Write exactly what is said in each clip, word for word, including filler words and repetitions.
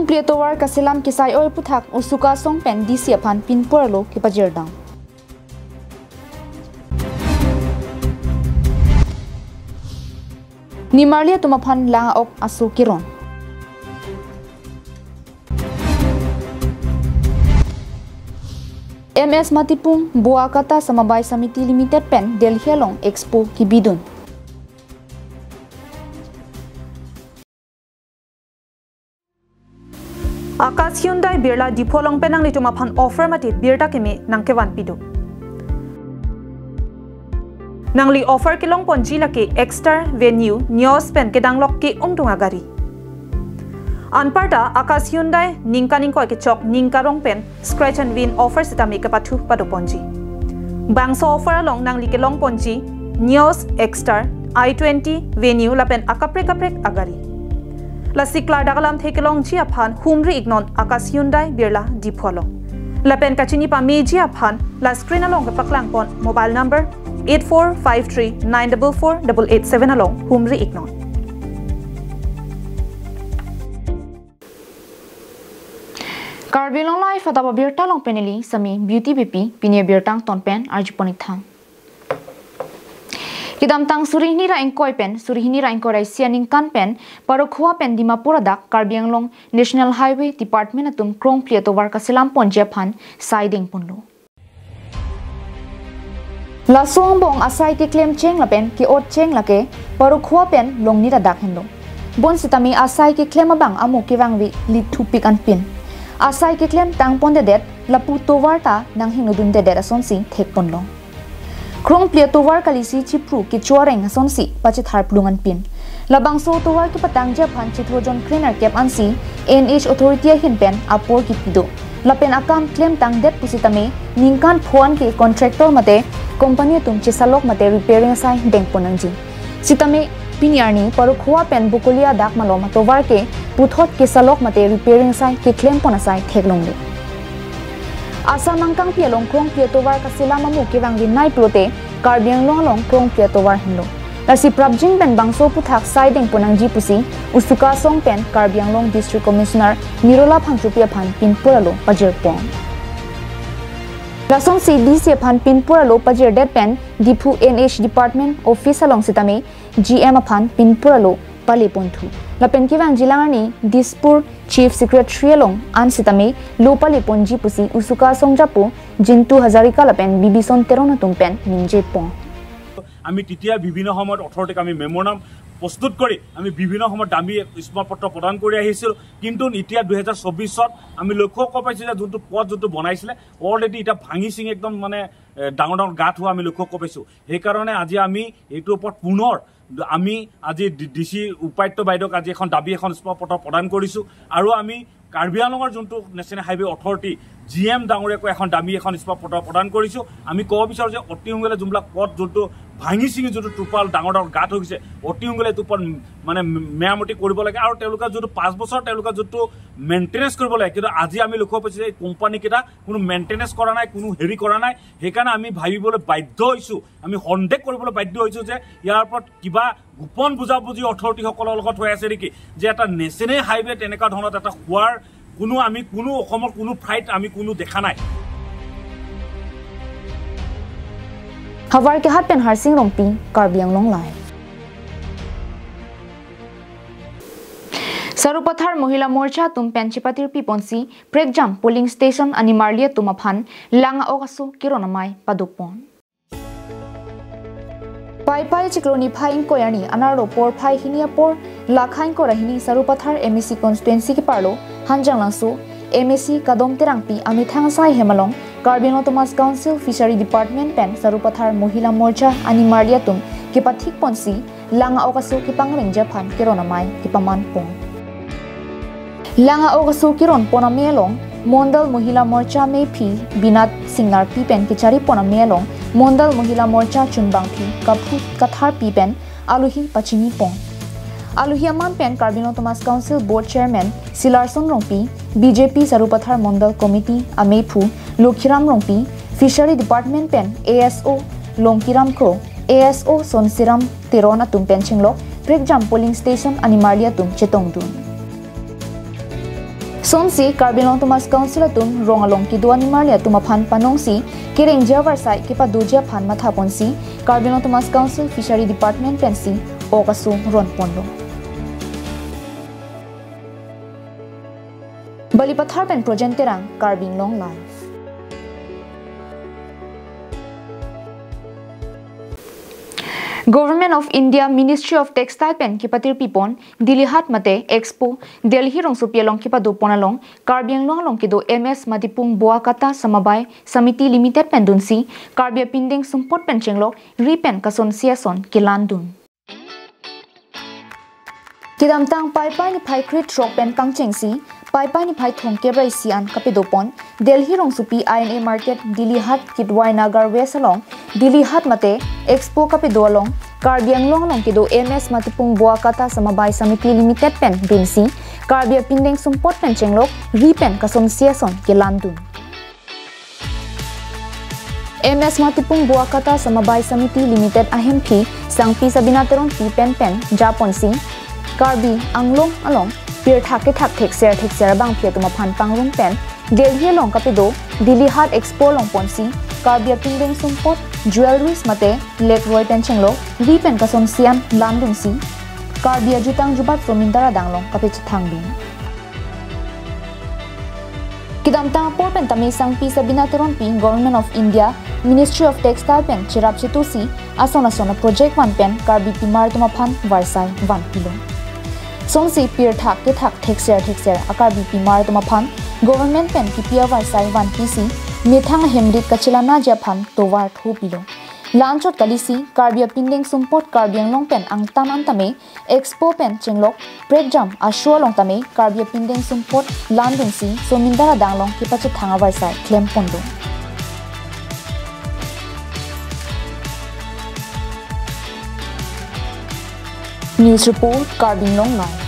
Plie tovar kaselam kesai oi aputhak Usuka asong pen D C aphan pinpur alo kepajirdam. Nimarli atum aphan lang-ok aso keron. M S Matipung Boa Kata Samabai Samiti Limited pen Delhi along Expo kebidun. Akash Hyundai Birla Diphu along pen nanglitum aphan offer mate birta keme nangkevan pido. Nangli offer kelong ponji lake Exter, Venue, Nios pen kedanglok ke-ongdung agari. Anparta Akash Hyundai ningkan ingkoi kechok ning karong pen scratch and win offer sitame kepathu pado ponji. Bangso offer along nangli kelong ponji Nios, Exter, I twenty, Venue lapen akaprek kaprek agari. Lasi klardak alamthe kelongji aphan humri iknon Akash Hyundai Birla Diphu along. Lapen kachini pameji aphan la screen along kepaklang pon mobile number eight four five three nine double four double eight seven along humri iknon. Karbi Anglong Live adap abirta along pen neli Sami Beauty Beypi, pini abirta angton pen arjupon-ik tha. Kedamtang suri hini ra ingkoi pen suri hini ra ingkoi ra isi aningkan pen Parokhowa pen Dimapur adak Karbi Anglong National Highway Department atum krongpli atovar kaselam ponji aphan sai dengponlo. Laso angbong asai keklem cheng lapen ke-ot cheng lake Parokhowa pen Longnit adak henlo. Bonsitame asai keklem abang amo kevangve lithupik anpin. Asai keklem tangpondedet lapu tovar ta nanghingnodundedet asonsi thekponlo. Krongpli atovar kalisi chipru kecho areng asonsi pachethar plung anpin. Labangso atovar kepatangji aphan chithorjon krenerkep ansi N H authority ahin pen apor kipi do. Lapen akam klemtangdet pusitame ningkan pho-an ke contractor mate company atum chesalok mate repairing asai dengpon nangji. Sitame pini arni Parokhowa pen Bokolia adak malom atovar ke puthot kesalok mate repairing asai keklempon asai theklongle. Asa nangkangpi along krongpli atovar kaselam amo kevangve nai pulote Karbi Anglong along krongpli atovar henlo. Lasi prapjin pen bangso aputhak sai dengpon nangji pusi Usuka asong pen Karbi Anglong District Commissioner Nirola Phangchopi aphan pinpur alo pajirpon. Lasonsi D C aphan pinpur alo pajirdet pen Diphu N H Department Office along sitame G M aphan pinpur alo paleponthu. Lapen kevangjilang arni Dispur Chief Secretary along an sitame lo paleponji pusi Usuka asong japo Jintu Hazarika lapen Bibison Teron atum pen ningjepon. আমি তেতিয়া বিভিন্ন সময়ত অথৰিটিক আমি মেম'ৰাণ্ডাম প্ৰস্তুত কৰি আমি বিভিন্ন সময়ত দামী ইস্পা পত্ৰ প্ৰদান কৰি আহিছিলোঁ। কিন্তু এতিয়া দুহেজাৰ চৌবিছত আমি লক্ষ্য কৰিব পাইছোঁ যে যোনটো পথ যোনটো বনাইছিলে, অলৰেডি এতিয়া ভাঙি চিঙি একদম মানে, এ, ডাঙৰ ডাঙৰ গাঁত হোৱা আমি লক্ষ্য কৰিব পাইছোঁ। সেইকাৰণে আজি আমি এইটোৰ ওপৰত পুনৰ আমি আজি ডি-, ডি চি উপায়ুক্ত বাইদেউক আজি এখন দাবী এখন ইস্পা পত্ৰ প্ৰদান কৰিছোঁ। আৰু আমি কাৰ্বি আংলঙৰ যোনটো national highway authority G M ডাঙৰীয়াকো এখন দামী এখন ইস্পা পত্ৰ প্ৰদান কৰিছোঁ। আমি ক'ব বিচাৰোঁ যে অতি সোনকালে যোনবিলাক পথ যোনটো ভাঙি চিঙি যোনটো টোপাল ডাঙৰ ডাঙৰ গাঁত হৈ গৈছে, অতি সোনকালে এইটো ওপৰত মানে মেৰামতি কৰিব লাগে। আৰু তেওঁলোকে যোনটো পাঁচ বছৰ তেওঁলোকে যোনটো মেইনটেনেঞ্চ কৰিব লাগে, কিন্তু আজি আমি লক্ষ্য পাইছোঁ যে এই কোম্পানীকেইটা কোনো মেইনটেনেঞ্চ কৰা নাই, কোনো হেৰি কৰা নাই। সেইকাৰণে আমি ভাবিবলৈ বাধ্য হৈছোঁ, আমি সন্দেহ কৰিবলৈ বাধ্য হৈছোঁ যে ইয়াৰ ওপৰত কিবা গোপন বুজাবুজি অথৰিটিসকলৰ লগত হৈ আছে নেকি, যে এটা নেশ্যনেল হাইৱে তেনেকুৱা ধৰণত এটা হোৱাৰ কোনো, আমি কোনো অসমৰ কোনো ঠাইত আমি কোনো দেখা নাই। Howraghat pen Harsing Rongpi, Karbi Anglong Live. Sarupathar Mohila Morcha atum pen chepatirpi ponsi Prekjam polling station animarli atum aphan lang-ok aso keron amei padopon. Paipai chiklo niphai ingkoi arni anerlo porphai hini apor lakha ingkoi ra hini Sarupathar M A C constituency keparlo Hanjanglangso M A C Kadom Terangpi amethang asai hem along Karbi Anglong Autonomous Council Fishery Department pen Sarupathar Mohila Morcha animarli atum kepathik ponsi lang-ok aso kepangrengji aphan keron amei kepamanpon. Lang-ok aso keronpon amei along Mondal Mohila Morcha meiphi Binat Singnarpi pen kecharipon amei along Mondal Mohila Morcha chunbangphi Kaphu Katharpi pen alohi pachinipon. Alohi aman pen Karbi Anglong Autonomous Council Board Chairman Silarson Rongpi, B J P Sarupathar Mondal Committee ameiphu Lokhiram Rongpi, Fishery Department pen A S O Longkiram Kro, A S O Sonsiram Teron atum pen chenglok Prekjam polling station animarli atum chetongdun. Sonsi Karbi Anglong Autonomous Council atum rong along kedo animarli atum aphan panongsi kerengji avarsai kepadoji aphan mathaponsi Karbi Anglong Autonomous Council Fishery Department pensi ok aso ronponlo. Balipathar pen Projen Terang, Karbi Anglong Live. Government of India Ministry of Textile pen kepatirpipon Dilli Haat mate Expo Delhi rongsopi along kepadopon along Karbi Anglong along kedo M S Matipung Bokatikara Samobai Samiti Limited pen dunsi Karbi apindeng sumpot pen chenglok ri pen kasonsi ason kelandun. Kedamtang Paipai niphai krethrok pen pangchengsi Paipai niphai thomkep ra isi an kapadopon Delhi rongsopi I N A Market, Dilli Haat, Kitwai Nagar West along Dilli Haat mate Expo kapado along Karbi Anglong along kedo M S Matipung Bokatikara Samobai Samiti Limited pen dunsi Karbi apindeng sumpot pen chenglok ri pen kasonsi ason kelandun. M S Matipung Bokatikara Samobai Samiti Limited ahemphi Sangpi Sabina Teronpi pen pen japonsi Karbi Anglong along pirthak kethak thekser thekser abangpi atum aphan pangrum pen Delhi along kapado Dilli Haat Expo along ponsi Karbi apindeng sumpot, jewelries mate lekroi pen chenglok ri pen kasonsi an landunsi Karbi ajutang jubat somindar adang along kapachethangdun. Kedamtang apor pen tame Sangpi Sabina Teronpi Government of India Ministry of Textile pen cherap chetusi ason ason a project van pen Karbi pimar atum aphan varsai vanpilo. Sonsi pirthak kethak thekser thekser a Karbi pimar atum aphan government pen kipi avarsai vanpisi methang ahemrit kachelanaji aphan tovar thupilo. La-anchot kalisi Karbi apindeng sumpot Karbi Anglong pen angtan an tame Expo pen chenglok prekjam aso along tame Karbi apindeng sumpot landunsi somindar adang along kepachethang avarsai klemponlo. News report, Karbi Anglong Live.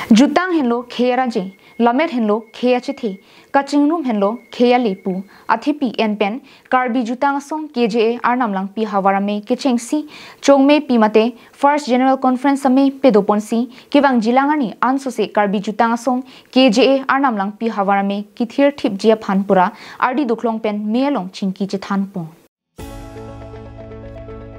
Jutang henlo khei araje, lammet henlo khei achethe, kachingrum henlo khei ale pu athepi en pen Karbi Jutang Asong K J A Arnam Langpi Havar Amei kechengsi Chongmeipi mate First General Conference amei padoponsi kevangjilang arni ansose Karbi Jutang Asong K J A Arnam Langpi Havar Amei kethirthipji aphan pura ardi doklong pen mei along chingki chethanpon.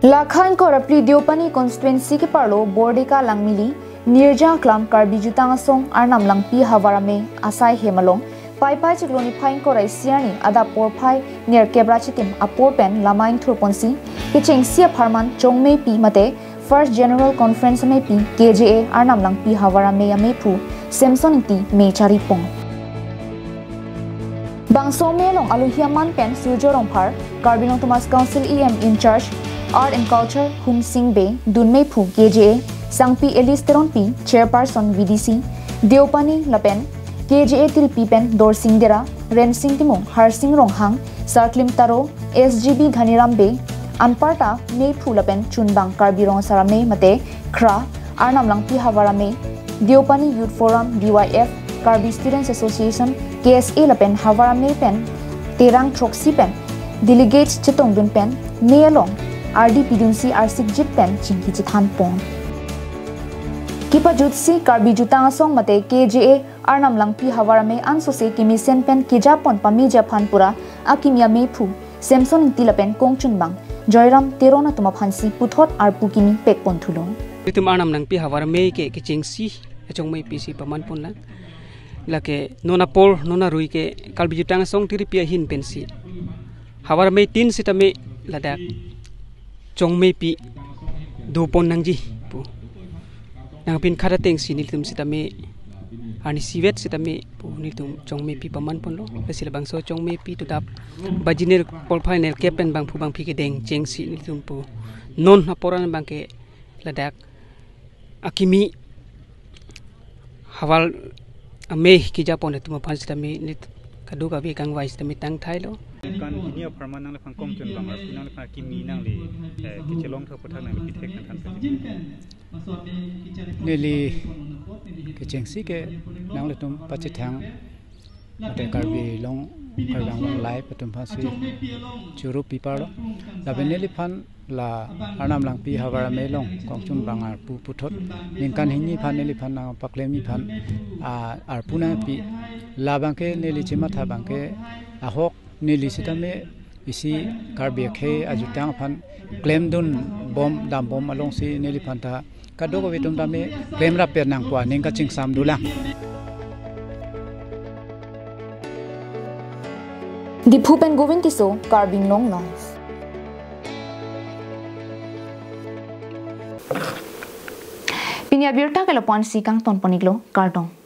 Lakha ingkoi ra phli Deopani constituency keparlo Bordeka Langmili Nirja Aklam Karbi Jutang Asong Arnam Langpi Havar Amei asai hem along Paipai chiklo niphai ingkoi ra isi arni adap porphai nerkep ra chitim apor pen lamai ingthurponsi kechengsi apharman Chongmeipi mate First General Conference ameipi K J A Arnam Langpi Havar Amei ameiphu Samson Ingti mei charipon. Bangso amei along alohi aman pen Surjo Rongphar, Karbi Anglong Autonomous Council E M in charge Art and Culture Humsing Bey, dunmeiphu K J A, Sangpi Alice Teronpi, Chairperson V D C, Deopani lapen K J A tilpi pen Dorsing Dera, Rensing Timung, Harsing Ronghang, Sarklim Taro, S G B Dhaniram Bey, anparta meiphu lapen chunbang Karbi Rong Asar Amei mate khra Arnam Langpi Havar Amei, Deopani Youth Forum, D Y F, Karbi Students Association, K S A lapen Havar Amei pen terang throksi pen delegates chetongdun pen mei along ardi pidunsi arsikjit pen chingki chethanpon. Kepajutsi Karbi Jutang Asong mate K J A Arnam Langpi Havar Amei ansose kemesen pen kejapon pameji aphan pura akimi ameiphu Samson Ingti lapen kongchunbang Joyram Teron atum aphansi puthot arpu kimi pekpon thulo. Itum Arnam Langpi Havar Amei ke kechengsi Chongmeipi si pamanponlang. Lake non apor non arui ke Karbi Jutang Asong tiripi ahin pensi Havar Amei tin sitame ladak Chongmeipi dopon nangji pu. Nangpinkhat atengsi nelitum sitame arnisi vet sitame pu nelitum Chongmeipi pamanponlo. Lasi labangso Chongmeipi todap baji ner porphai nerkep pen bangphu bangphi kedeng chengsi nelitum pu non apor an abangke ladak akimi Havar Amei kejapon atum aphan sitame nelitum kadokave kangvai sitame tangthailo. Kan hini apharman nangliphan kongchunbang arpu nangliphan akimi nangli, eh, kechelong thap aputhak nangli pithek nangthan thek. Neli kechengsi ke nanglitum pachethang mate Karbi Anglong Karbi Anglong Live atum aphansi choro piparlo. Lapen neliphan la Arnam Langpi havar amei along Kongchun Bang arpu puthot ningkan hini aphan neliphan nangpaklemji aphan, ah, arpu nangpi. Labangke neli chematha abangke ahok neli sitame isi Karbi akhei ajutang aphan klemdun bom dambom alongsi neliphan ta kadokave atum tame klemrap pen nangpo aning kachingsam dolang. Diphu pen Govind Tisso, Karbi Anglong Live. Pini abirta ke lapu-ansi kangtonpon-iklo, kardom.